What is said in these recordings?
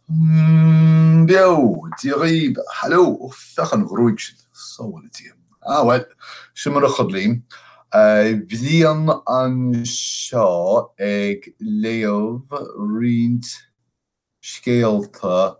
Beo! Dia dhaoibh! Hello! Ó, féach an ghruaig sin! Sábhála Dia. Ah, bhuel, sin mar a chodlaím. Brian anseo ag léamh roinnt scéalta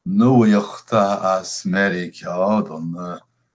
nuachta as Meiriceá don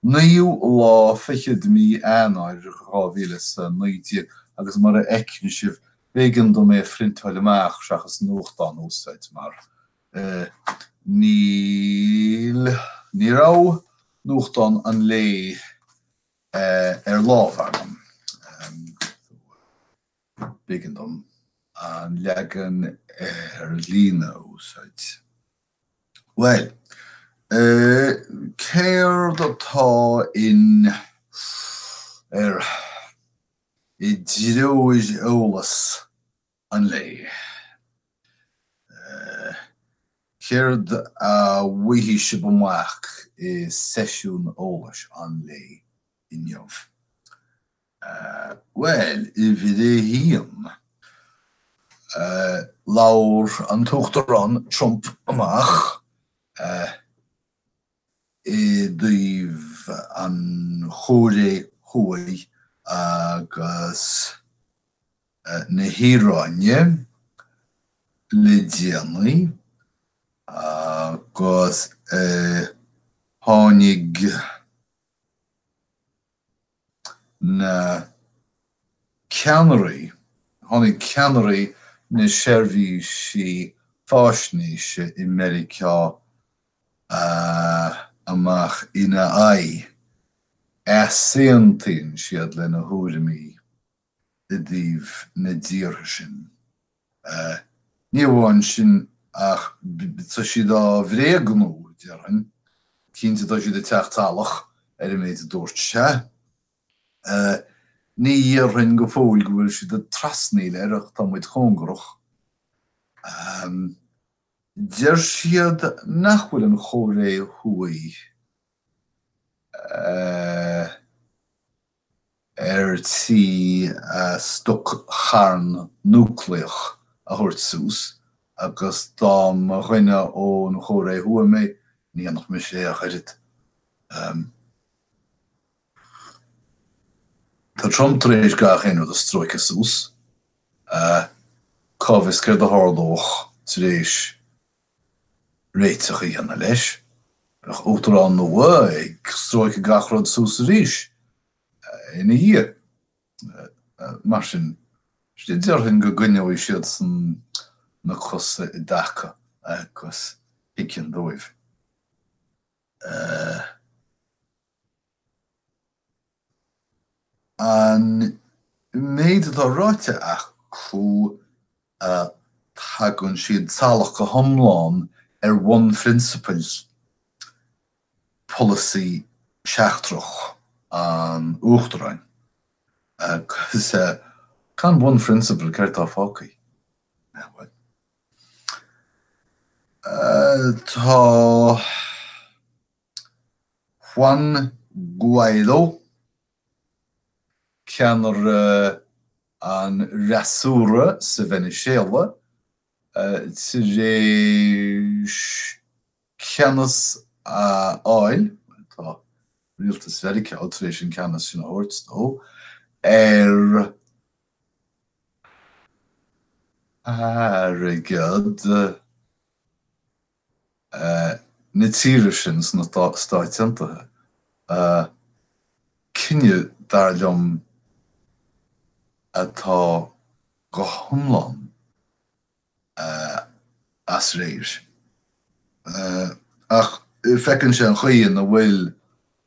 naoú lá fichead de mí Eanáir 2019 agus mar a fheiceann sibh b'éigean dom é a phriontáil amach seachas nuachtán a úsáid mar níl, ní raibh nuachtán an lae ar lámh agam. B'éigean dom an leagan ar líne a úsáid. Bhuel, céard atá in, ar, i dtreoir eolas an lae? Céard a bhfaighidh sibh amach i seisiún eolais an lae inniu? Bhuel, uimhir a haon, labhair an tUachtarán Trump amach i dtaobh an Chóiré Thuaidh agus na hIaráine le déanaí agus tháinig na ceannairí, tháinig ceannairí na seirbhísí faisnéise i Meiriceá amach ina aghaidh, easaontaíonn siad lena thuairimí i dtaobh na dtíortha sin. Ní amháin sin ach tá siad á bhréagnú, déarfainn. Cinnte tá siad ag teacht salach ar an méid a dúirt sé. Ní dhéarfainn go fóill go bhfuil siad ag trasnaíl air ach tá muid cóngarach. Deir siad nach bhfuil an Chóiré Thuaidh ar tí a stoc-charn núicléach a thabhairt suas agus dá mba dhuine ón Chóiré Thuaidh mé, ní dhéanfadh mise é ach oiread. Tá Trump tar éis gach aon rud a stróiceadh suas. Cá bhfios céard a tharlódh tar éis réiteach a dhéanamh leis? Bheadh uachtarán nua ag stróiceadh gach rud suas arís. ina dhiaidh. Mar sin, déarfainn go gcoinneoidh siadsan na cosa i dtaca agus thuigfinn dóibh. An méid atá ráite acu, tagann siad salach go hiomlán ar bhunphrionsabail polasaí seachtrach an Uachtaráin. Agus gan bunphrionsabal, céard atá fágtha? Bhuel, tá Juan Guaidó, ceannaire an fhreasúra sa Veiniséala, tar éis ceannas a fháil, tá rialtas Mheiriceá tar éis an ceannas sin a thabhairt dó, ar airgead na tíre sin sna Stáit Aontaithe. Cinneadh, dar liom, atá go hiomlán as réir. Ach feiceann sé an chaoi ina bhfuil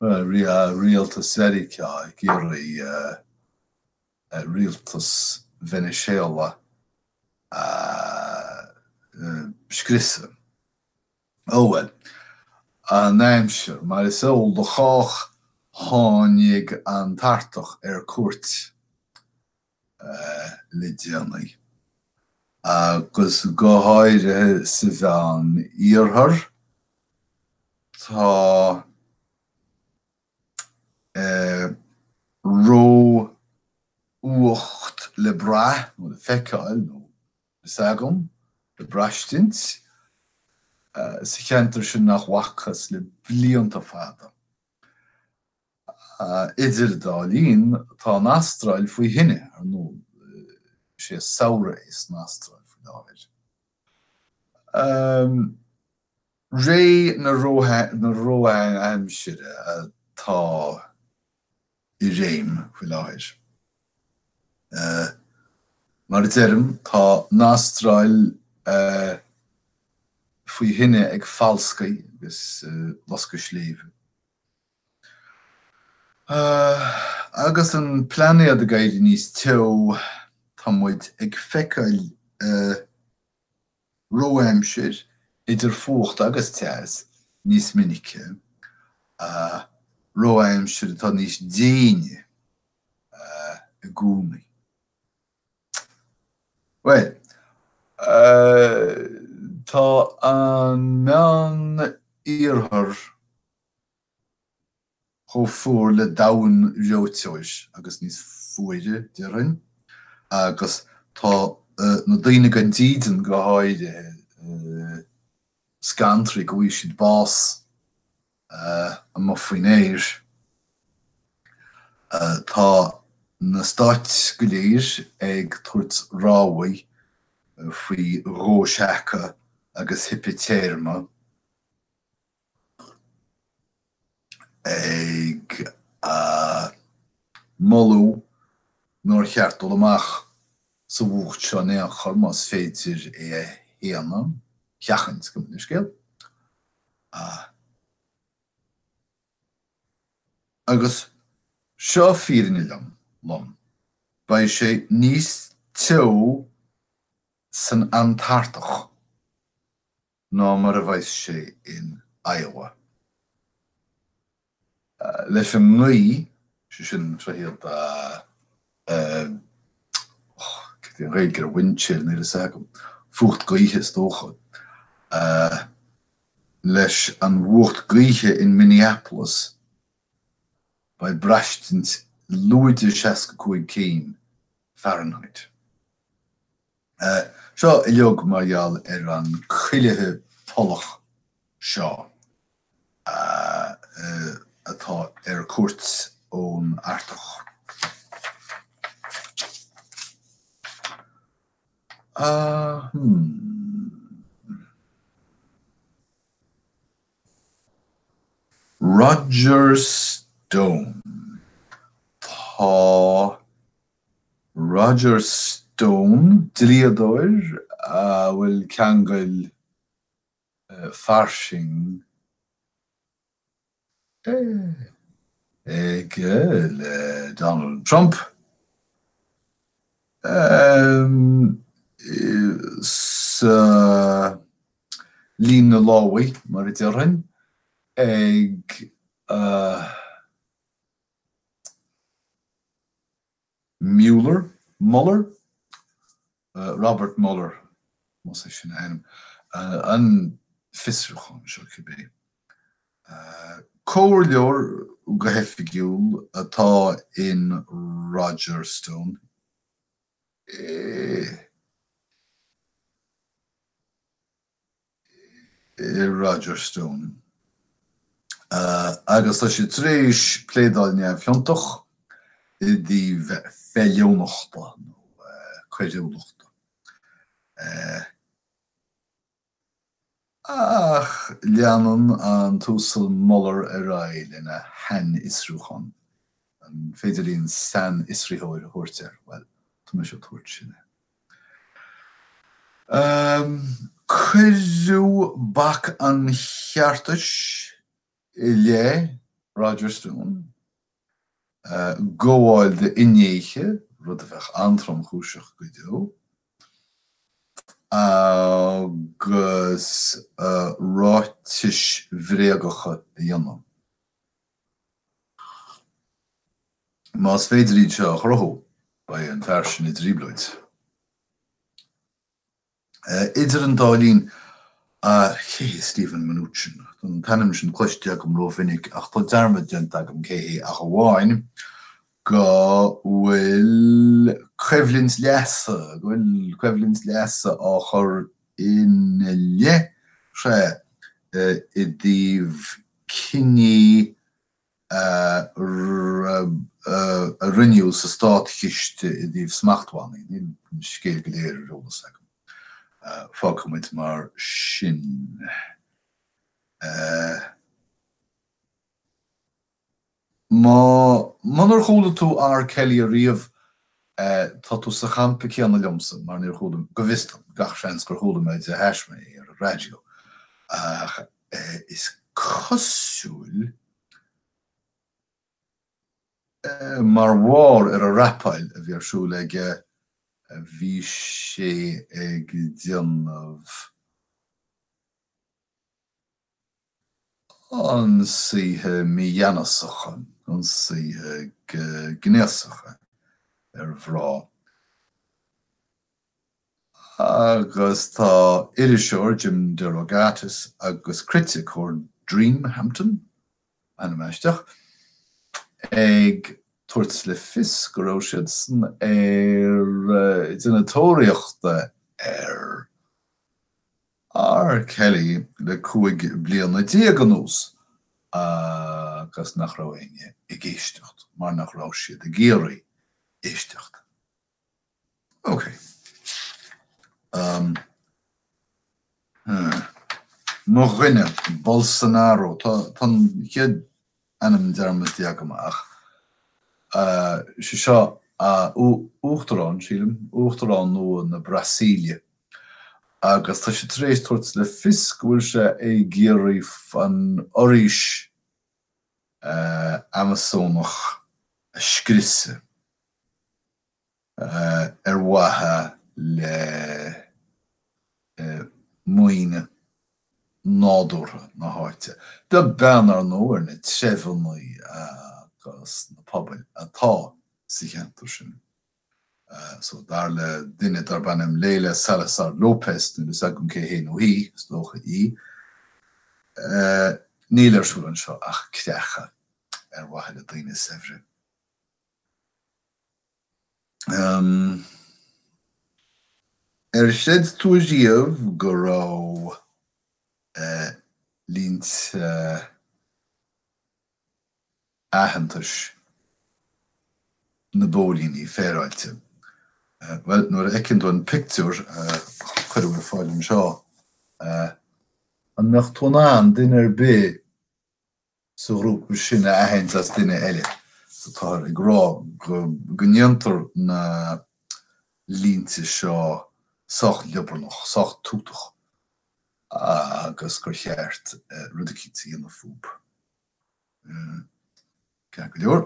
rialtas Mheiriceá ag iarraidh rialtas Veiniséala a scriosadh. Ó bhuel, an aimsir, mar is eol do chách, tháinig an tArtach ar cuairt. le déanaí, agus go háirithe sa Mheán-Iarthar, tá ró-fhuacht le brath nó le feiceáil, nó fios agam, le braistint. Sa cheantar sin nach bhfacthas le blianta fada. Idir an dá linn, tá an Astráil faoi thine, ar ndóigh, is é samhradh é san Astráil faoi láthair. Ré na ró-aimsire atá i réim faoi láthair. Mar a deirim, tá an Astráil faoi thine ag falscaí agus loscadh sléibhe. Agus an plainéad ag éirí níos teo, tá muid ag feiceáil ró-aimsir, idir fuacht agus teas, níos minice, ró-aimsir atá níos déine i gcónaí. Bhuel, tá an Meán-Iarthar chomh fuar le domhanreoiteoir, agus níos fuaire, déarfainn, agus tá na daoine gan dídean go háirithe scantraithe go bhfaighidh siad bás amuigh faoin aer. Tá na stáit go léir ag tabhairt rabhaidh faoi dhó seaca agus hipitéirme. Ag moladh nár cheart dul amach sa bhfuacht seo in aon chor, más féidir é a shéanadh, sheachaint, gabh mo leithscéal. Agus seo fírinne liom, lom, beidh sé níos teo san Antartach ná mar a bheas sé in Iowa. Leis an ngaoth, sé sin, seo iad cad é an Ghaeilge ar wind chill, níl a fhios agam, fuacht gaoithe is dócha. Leis an bhfuacht gaoithe in Minneapolis, beidh braistint lúide 65 céim Fahrenheit. Seo uilig mar gheall ar an cuilithe polach seo atá ar cuairt ón Artach. Roger Stone. Tá Roger Stone, dlíodóir a bhfuil ceangail fairsing aige le Donald Trump, sa líne lámhaigh, mar a déarfainn, ag Mueller, Mueller? Robert Mueller, más é sin a ainm, an fiosrúchán seo cibé. Comhairleoir go hoifigiúil atá in Roger Stone. Roger Stone. Agus tá sé tar éis pléadáil neamhchiontach i dtaobh feiliúnachta nó coiriúlachta. Ach leanann an tUasal Mueller ar aghaidh lena shainfhiosrúchán. An féidir linn sainfhiosraitheoir a thabhairt air? Bhuel, tá mise ag tabhairt sin air. Cuireadh bac an cheartais i leith Roger Stone, gabháil d'fhinnéithe, rud a bheadh an-tromchúiseach go deo, agus ráitis bhréagacha a dhéanamh. Más féidir iad seo a chruthú, beidh an fear sin i dtrioblóid. Idir an dá linn, cé hé Steven Mnuchin? Tá an t-ainm sin cloiste agam rómhinic ach tá dearmad déanta agam cé hé ach amháin go bhfuil coimhlint leasa, go bhfuil coimhlint leasa á chur ina leith. Sea. I dtaobh cinní a rinneadh sa státchiste i dtaobh smachtbhannaí. Níl an scéal go léir ar eolas agam. Fágfaidh muid mar sin. Má, munar chuala tú R. Kelly ariamh, tá tú sa champa céanna liomsa, mar níor chuala, go bhfios dom, gach seans gur chuala mé de thaisme é ar an raidió, ach is cosúil, mar bharr ar an rapáil a bhí ar siúl aige, bhí sé ag déanamh. Ionsaithe mígheanasacha, ionsaithe gnéasacha ar mhná. Agus tá iriseoir, Jim DeRogatis, agus criticeoir Dream Hampton, ainm aisteach, ag tabhairt le fios go raibh siadsan ar déanamh tóraíochta ar R. Kelly le 15 bliana anuas agus nach raibh éinne ag éisteacht mar nach raibh siad ag iarraidh éisteacht. Ok. Um, hmm. Mo dhuine, Bolsonaro, tá an chéad ainm dearmadta agam ach sé seo uachtarán, sílim, uachtarán nua na Brasaíle agus tá sé tar éis tabhairt le fios go bhfuil sé ag iarraidh an fhoraois Amasónach a scriosadh. ar mhaithe le maoin nádúrtha na háite. Beag beann, ar ndóigh, ar na treibheanna agus na pobail atá sa cheantar sin. So, dar le duine darb ainm Leila Salazar Lopes, níl fhios agam cé hé nó hí, is dócha í, níl ar siúl anseo ach creachadh ar mhaithe le daoine saibhre. Ar chreid tú riamh go raibh línte aitheantais na bpóilíní féaráilte? Bhuel, nuair a fheiceann tú an pictiúr a cuireadh ar fáil anseo, an mbeadh tú in ann duine ar bith sa ghrúpa sin a aithint as duine eile. So táthar ag rá go ndéantar na línte seo sách liobarnach, sách tútach agus gur cheart rud eicínt a dhéanamh fúb. Ceart go leor.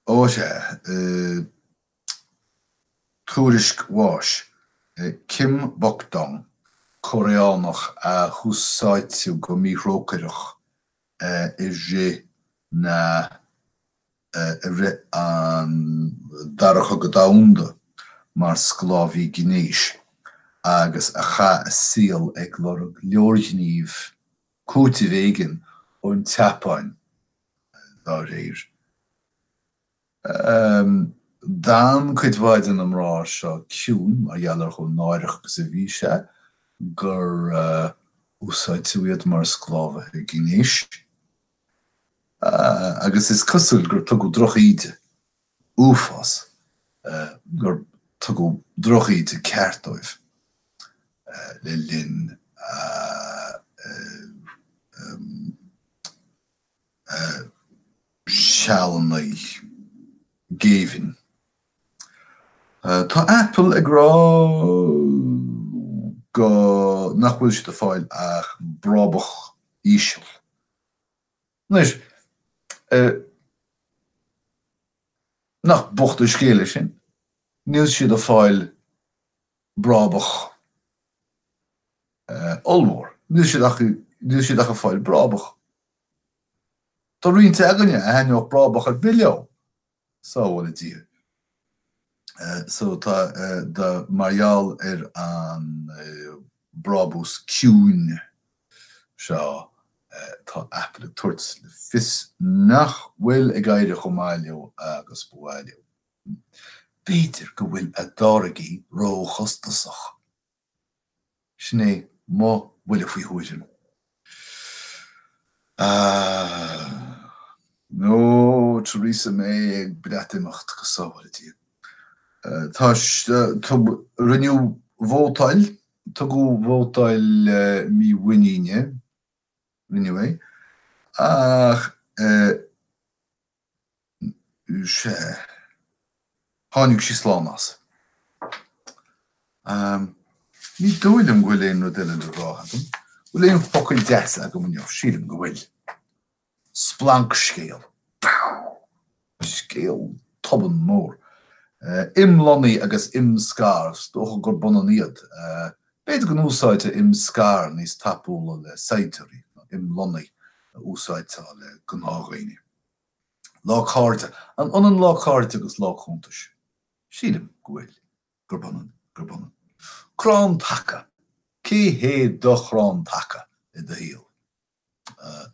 Ó sea, tuairisc bháis, Kim Bok-dong, Cóiréanach a húsáideadh go míthrócaireach i rith na i rith an Dara Cogadh Domhanda mar sclábhaí gnéis agus a chaith a saol ag lorg leorghníomh cúitimh éigin ón tSeapáin dá réir. D'fhan cuid mhaith de na mná seo ciúin mar gheall ar chomh náireach agus a bhí sé gur úsáideadh iad mar sclábhaithe gnéis, agus is cosúil gur tugadh drochíde, uafás, gur tugadh drochíde ceart dóibh le linn a sealanna géibhinn. Tá Apple ag rá go nach bhfuil siad ag fáil ach brabach íseal. Anois, nach bocht an scéal é sin? Níl siad ag fáil brabach ollmhór. Níl siad ach níl siad ach ag fáil brabach. Tá roinnt againne a thaitneodh brabach ar bith leo, sábhála Dia. So tá mar gheall ar an brabús ciúin seo tá Apple ag tabhairt le fios nach bhfuil ag éirí chomh maith leo agus ba mhaith leo. B'fhéidir go bhfuil a dtáirgí róchostasach. Sin é mo bhuille faoi thuairim. Nó Theresa May ag Breatimeacht, go sábhála Dia. Tá, rinneadh vótáil, tugadh vótáil mímhuiníne, rinneadh é, ach Sea. Tháinig sí slán as. Ní dóigh liom go bhfuil aon rud eile le rá agam. Bhfuil aon focal deas agam inniu? Sílim go bhfuil. Splancscéal. Scéal tobann mór. Imlonnaí agus imscar, is dócha gurb ionann iad. B'fhéidir go n-úsáidtear imscar níos tapúla le saighdiúirí ná imlonnaí a úsáidtear le gnáthdhaoine. Lá Cairde. An ionann Lá Cairde agus Lá Cuntais? Sílim go bhfuil. Gurb ionann. Gurb ionann. Crann taca. Cé hé do chrann taca i do shaol?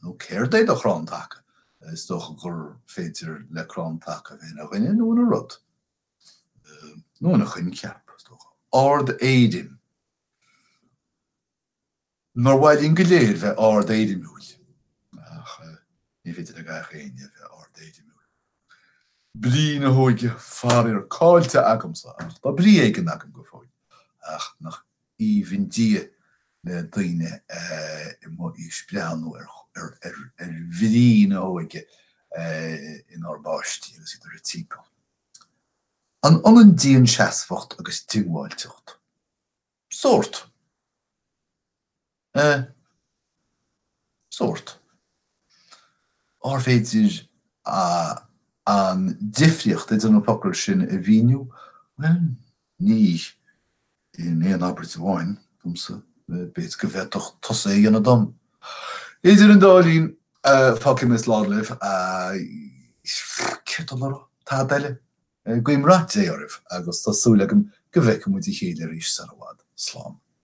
Nó céard é do chrann taca? Is dócha gur féidir le crann taca a bheith ina dhuine nó ina rud. Nó ina choincheap, is dócha. Ard-éirim. Nár mhaith linn go léir bheith ard-éirimiúil? Ach ní féidir le gach éinne a bheith ard-éirimiúil. Brí na hóige, faraor, caillte agamsa, ach tá brí éigin agam go fóill. Ach nach aoibhinn Dia le daoine i mo aois breathnú ar bhrí na hóige inár bpáistí agus iad ag rith timpeall. An ionann dianseasmhacht agus diongbháilteacht? Sórt. Eh. Sórt. Arbh fhéidir an difríocht idir na focail sin a mhíniú? Bhuel, ní in aon abairt amháin, domsa. B'fhéidir go bhféadfadh tusa é a dhéanamh dom. Idir an dá linn, fágfaidh mé slán libh. Céard atá le rá? Tada eile. Guím rath Dé oraibh agus tá súil agam go bhfeicfidh muid a chéile arís sar i bhfad. Slán.